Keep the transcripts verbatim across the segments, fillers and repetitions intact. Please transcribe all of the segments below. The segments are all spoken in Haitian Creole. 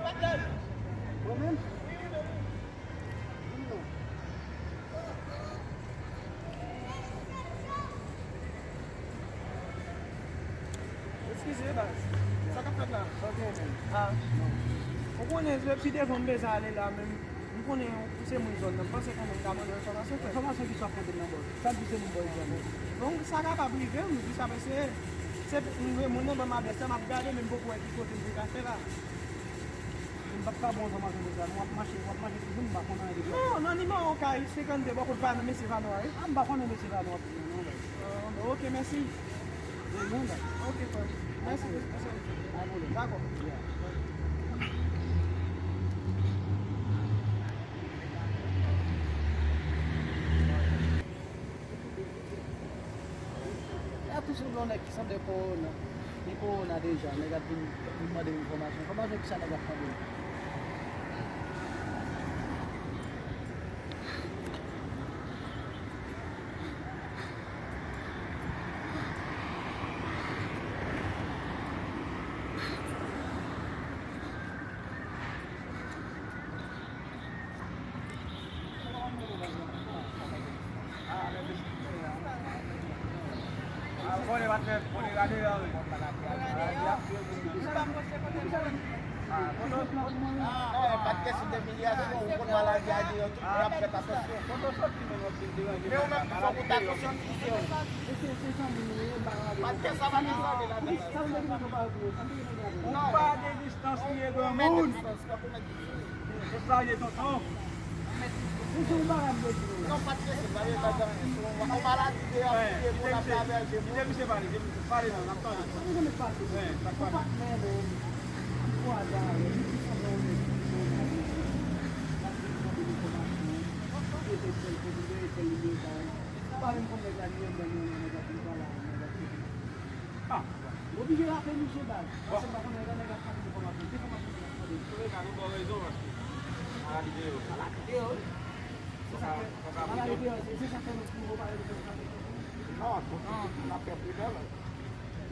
Mwen menm? Eskize, baz. Sa k ap fèt la? Sa w gen menm? Ah. Ou konnen, depi devan m bezwen ale la menm. M konnen ou se moun zòn nan. M panse kanmenm m ka ban nou enfòmasyon, frè. Enfòmasyon ki sòt kote nan bòz? Sa di se moun bòz zòn nan. Donk, sa kapab rive, m di sa paske se moun nan ban m adrès la, m ap gade, men m poko wè ki kote m te ka fè la. M p ap ka ba w enfòmasyon de sa. Nou ap mache, w ap mache toujou, m pa konn anyen de sa. Non, nan nimewo kay senkannde, bò kot Vano, mesye Vano a, wi. Ah, m pa konnen mesye Vano a. Ah, bon, ok, mèsi. Ok, frè. Mèsi, mèsi. Dakò. La tou se yon nèg ki sanble kowona. Li kowona deja, nèg ap vin, vin mande m enfòmasyon. Enfòmasyon kisa nèg ap mande m? Paske se demilyasyon, ou konn maladi a deyò, tout moun ap fèt atansyon. Men ou menm, fòk ou ta konsyantize w. Paske sa pa gen sante ladan. Non. Ou pa gen distans, li ye granmoun. Se sa ye, tonton. Non, pa t kesyon, pa t kesyon, pa t kesyon. Yon maladi deyò, wi, kite moun ap travèse. Kite misye pale, kite misye pale, non, n ap tande. Wi, sa k pase? Ah. M oblije raple misye baz. Paske m pa konnen lè nèg ap fè enfòmasyon. Ki enfòmasyon ki l ap mande? Antouka, nou ba w rezon paske maladi deyò. Maladi deyò, wi. Se sa k fè, maladi deyò, se, se sa k fè nou, nou pale de sa. Non, n ap fè pridan, men.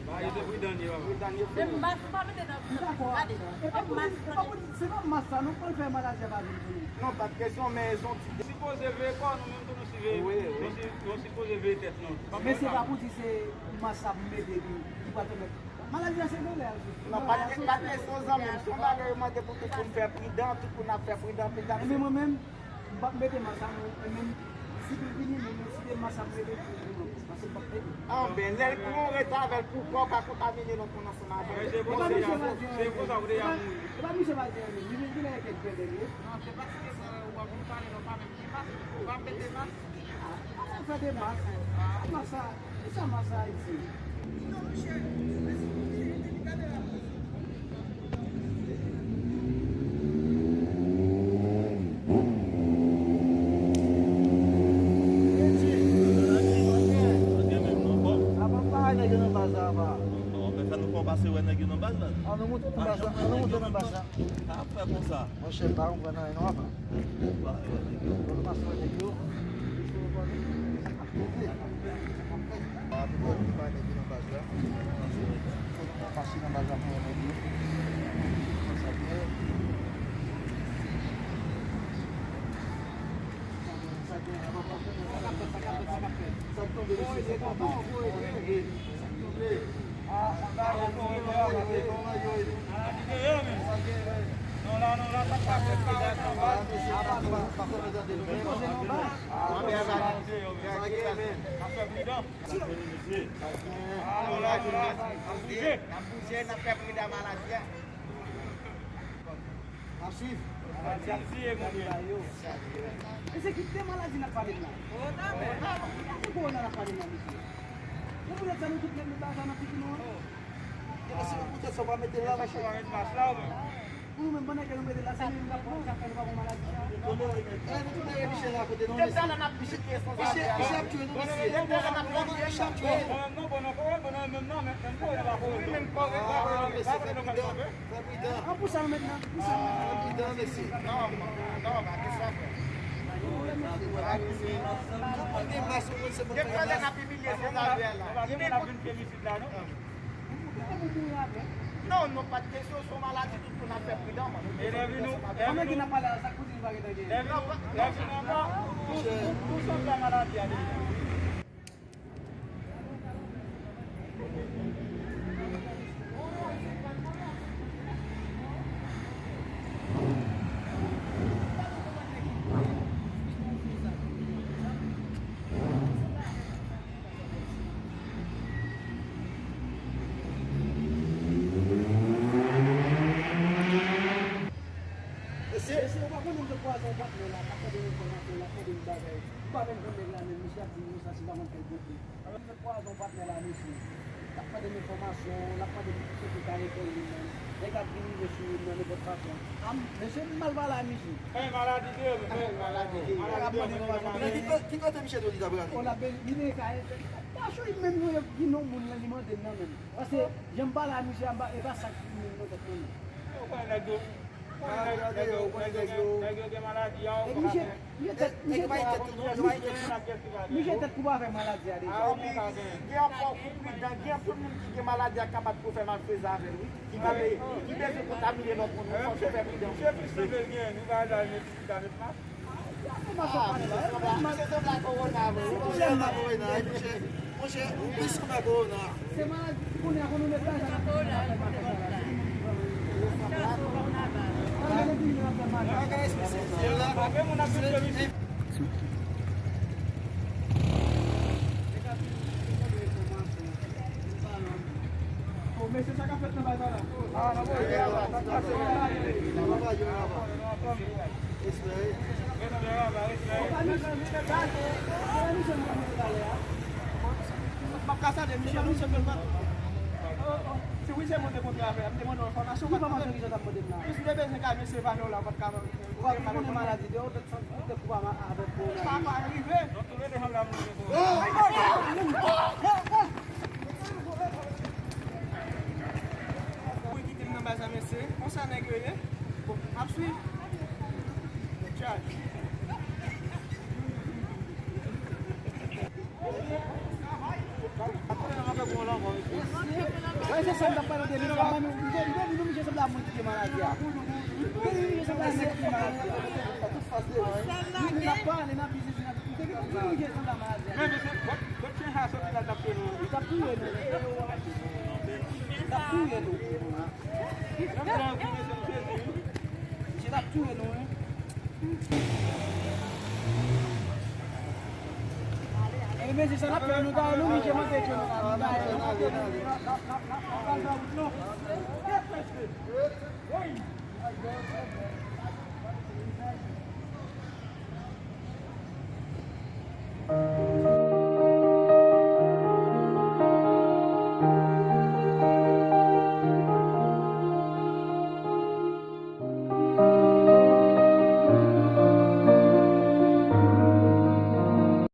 Ba, yo te pridan, yo. Pridan, yo. Menm mas ou pa mete nan, gade. Menm mas ou pa mete. Se pa mas sa, non, pou l fè maladi a pa vin pou nou. Non, pa t kesyon, men se yon ti. Sipoze veye kò nou, menm tou nou si veye. Wi, wi. Nou si, nou sipoze veye tèt nou. Men se pa pou di se mas sa pou mete epi ki pral pèmèt. Maladi a se nan lè a, se. Non, pa t, pa t kesyon zanmi m. Se yon bagay yo mande pou tout moun fè pridan, tout moun ap fè pridan, pridan. Ebyen mwen menm, m p ap mete mas sa non, e menm si pou vini, menm si se mas sa pou mete, paske m p ap mete. Anben, lè l pran yon reta avè l pou kò w pa kontamine lòt moun ansanm avè l. Se konsa, se konsa ou deja mouri. E pa misye pa di anyen, li vin vin avèk kèk bèl dènye. Non, se paske ou ap pale nan pa menm ki mas, ou pa mete mas. Sa fè de mas. Mas sa, ki sa mas sa Ayiti? Sa pa paray nèg yo nan baz la, apa. Bon, men fè nou fè yon pase wè nèg yo nan baz la. An nou monte nan baz la, an nou monte nan baz la. Sa ap fè konsa. Monchè, m pa konprann anyen non, apa. Bon, nou pase wè nèg yo. Bon, nou pase wè nèg yo nan baz la. Fò nou pase nan baz la pou wè nèg yo. Sa byen. Sa byen. Sa k ap fèt, sa k ap fèt, sa k ap fèt. Sa k tonbe, mesye, se kòman? Sa k tonbe? N ap swiv. Maladi a tiye moun yo. E se ki de maladi n ap pale la? Kowona. Se kowona n ap pale la, mesye. Se poutèt sa nou tout nèg nou ba sa nan figi nou an. E se poutèt sa w pa mete la, mesye. Pou nou menm, pandan ke nou mete la, se nou menm k ap pran, k ap fè nou pa pran maladi sa. E nou tolere Michel la kote nou, mesye. Michel, Michel ap tchwe nou, mesye. Michel ap tchwe nou. Ah, mesye, fè pridan. Fè pridan. An pou sa nou met nan, pou sa nou met nan. Fè pridan, mesye. Non, non, pa di sa, frè. Pa di sa. Tout moun gen mas, tout moun se moun k gen mas. Depi lè n ap imilye Sezaryen la. Ki moun ap vin fè isit la, non? Pou ki moun mouri avè? Non, non, pa de kesyon, se yon maladi, tout moun ap fè pridan, man. E lè vin nou, lè vin nou, lè vin anba, tout, tout, tout sanble maladi a deja. Mesye, mesye, ou pa konnen m te kwaze yon patnè la, k ap mande m enfòmasyon, l ap mande m bagay. M pa menm konn nèg la menm, misye ap di m konsa, si m pa konn kèl kote. Alò, m te kwaze yon patnè la, mesye. L ap mande m enfòmasyon, l ap mande m ki kote kay ekòl li menm. Nèg la ap vin rive sou li nan nenpòt fason. A m, mesye, m mal pale a misye. Fè maladi de, fè maladi de. Nèg ap mande enfòmasyon. Men ki ko-, ki kote misye di w li t ap rale? O, l ap vin, li vin kay, pa cho li menm, nou, ki non moun nan, li mande m nan menm. Paske, jan m pale a misye a, m pa, e pa sa ki vin nan tèt mwen, non. Ou konnen nèg yo, ou konnen nèg, nèg yo, nèg yo gen, nèg yo gen maladi a, ou pa ka fè. Misye tèt, misye tèt, misye tèt koup avèk maladi a deja. A, ou pa ka gen. Gen ankò ou pridan, gen anpil moun ki gen maladi a k ap bat pou fè malfezan avè l, wi. Ki pa vle, ki bezwen kontamine lòt moun, wi, fòk yo fè pridan. Misye plis sanble l gen, nou pa al mete ti kanèt la. Ah, misye sanble a kowona, vre. Monchè, monchè, monchè, ou plis sanble a kowona. Se maladi, kounye a, kounye a, nou met lajan nan kowona, fè maladi. Bagay espesyal la. Bon, mesye, sa k ap fèt nan bagay la? Ah, nan bagay la, sa k pase la? Respè. Respè, respè. M ap ka salye misye, non, misye fè l. Se wi, se monte kontre avè m, te mande yon enfòmasyon. Ki enfòmasyon ki sa t ap mande m la? Plis m te bezwen kay mesye valè w la, ou pa t ka. Ou pa konnen maladi de ou, tèt santi, tèt koup avèk kowona. Sa pa rive. Mwen kite m nan baz la, mesye. Konsa nèg yo ye. Bon, m ap swiv. Tchak. Wè, se sa m t ap pale de li, sa, mwen, m te di nou, misye sanble a moun ki gen maladi a. M te di misye sanble a nèg ki gen maladi a. Li, li n ap pale, n ap biznis, n ap, m te di nou, misye sanble a maladi a. Men, mesye, lòt, lòt chen sa soti la, l t ap touye nou. Li t ap touye nou. Li t ap touye nou. Li t ap touye nou, wi. E, mesye, sa n ap fè, nou ta, nou, misye, monte tchè nou la, nou ta, nou monte, nou, n ap, n ap, n ap, n ap, n ap, n ap, n ap, n ap, n ap, n ap, n ap, n ap, n ap, n ap, n ap, n ap,